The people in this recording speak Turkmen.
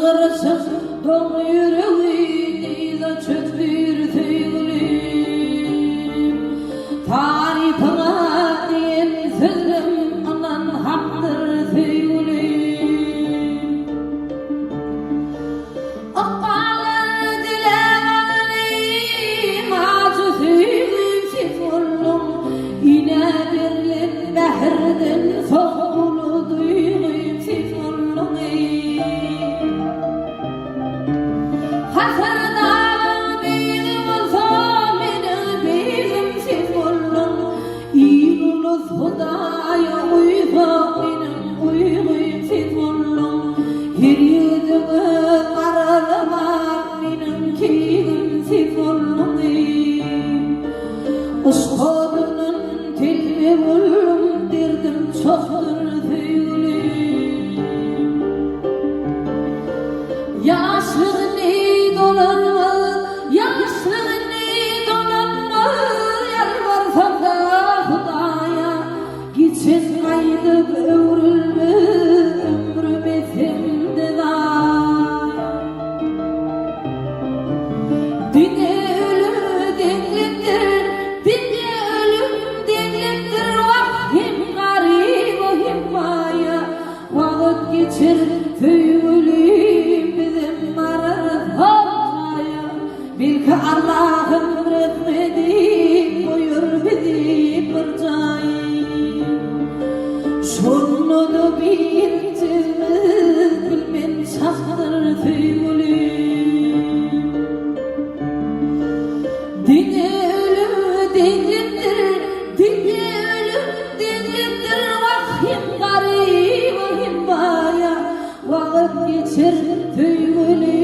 Ýylgyryşyň doň ýüregi dyza çökdür söýgülim. Tarypyňa diýen sözlem ynan hakdyr söýgülim. Ykballar diläp alanym ajy söýgüm sen bolduň. Ine berlen mähirden soň uly duýgym sen bolduň eý. Hasar dagyň beýigi bolsa meniň beýigim sen bolduň. Il-ulus Hudaýa uýsa meniň uýgym sen bolduň. Her ýigidiň öz maraly bar meniň keýgim sen bolduň eý. Yşk odundan telbe boldum derdim çohdur söýgülim. Ýaşlygyny dolanmaz, ýaşlygyny dolanmaz, ýalbarsam-da Hudaýa, geçen gaýdyp öwrülmez, ömrüm etsem-de zaýa. Diňe ölüm deňlikdir, diňe ölüm deňlikdir, wah, hem garyba, hem baýa. Wagt geçer söýgülim bizem bararys hol jaýa Belki Allahym rehmedi goýar bizi bir jaýa Şonda-da birjigimiz bilmen çakdyr söýgülim Diňe ölüm deňlikdir Diňe ölüm deňlikdir Wah hem garyba hem baýa Wagt geçer söýgülim.